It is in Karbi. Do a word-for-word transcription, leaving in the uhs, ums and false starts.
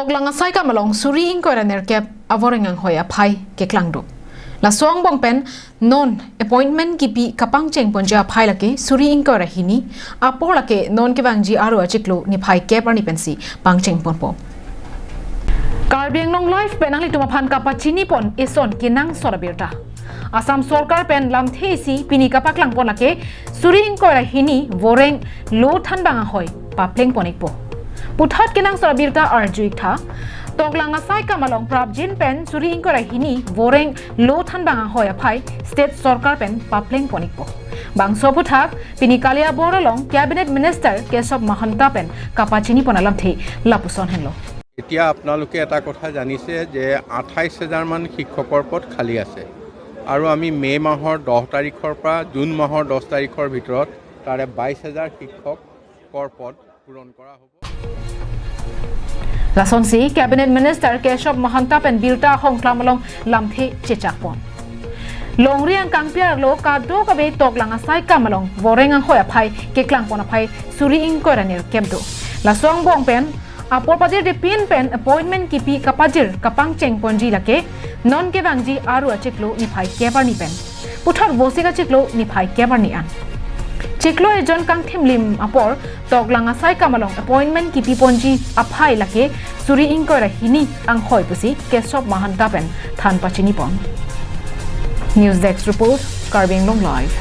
Toklang asaikam along suri ingkoi ra nerkep avoreng anghoi aphai keklangduk. Laso angbong pen non appointment kipi kapangcheng ponji aphai lake suri ingkoi ra hini, apor lake non kevangji Aru achiklo niphai kep arni pensi pangcheng ponpo. Karbi Anglong Live pen nanglitum aphan kapachini pon eson kenangsot abirta. Assam sorkar pen lamthe isi pini kapaklang pon lake suri ingkoi ra hini voreng lo thanbang anghoi papleng pon ikpo. Puthot kenangsot abirta arju iktha, toklang asaikam along prapjin pen suri ingkoi ra hini voreng lo thanbang anghoi aphai state sorkar pen papleng pon ikpo. Bangso aphuthak pini Kaliabor along Cabinet Minister Keshav Mahanta pen kapachini pon alamthe lapuson henlo. এতিয়া আপোনালোকে এটা কথা জানিছে যে আঠাইছ হাজাৰমান শিক্ষকৰ পদ খালী আছে আৰু আমি মে' মাহৰ দহ তাৰিখৰ পৰা জুন মাহৰ দহ তাৰিখৰ ভিতৰত তাৰে বাইছ হাজাৰ শিক্ষকৰ পদ পূৰণ কৰা হ'ব। Lasonsi Cabinet Minister Keshav Mahanta pen birta ahongklam along lamthe chechak pon. Longri angkang piarlo kadokave toklang asaikam along voreng anghoi aphai keklang pon aphai suri ingkoi ra nerkep do. Laso angbong pen apor pajirde pin pen appointment kipi kapajir kapangcheng ponji lake non kevangji Aru achiklo niphai kep arni pen puthot Vosik achiklo niphai kep arni an. Chiklo ejon kangthim lim apor toklang asaikam along appointment kipi ponji aphai lake suri ingkoi ra hini anghoi pusi Keshav Mahanta pen than pachini pon. News Desk Report, Karbi Anglong Live.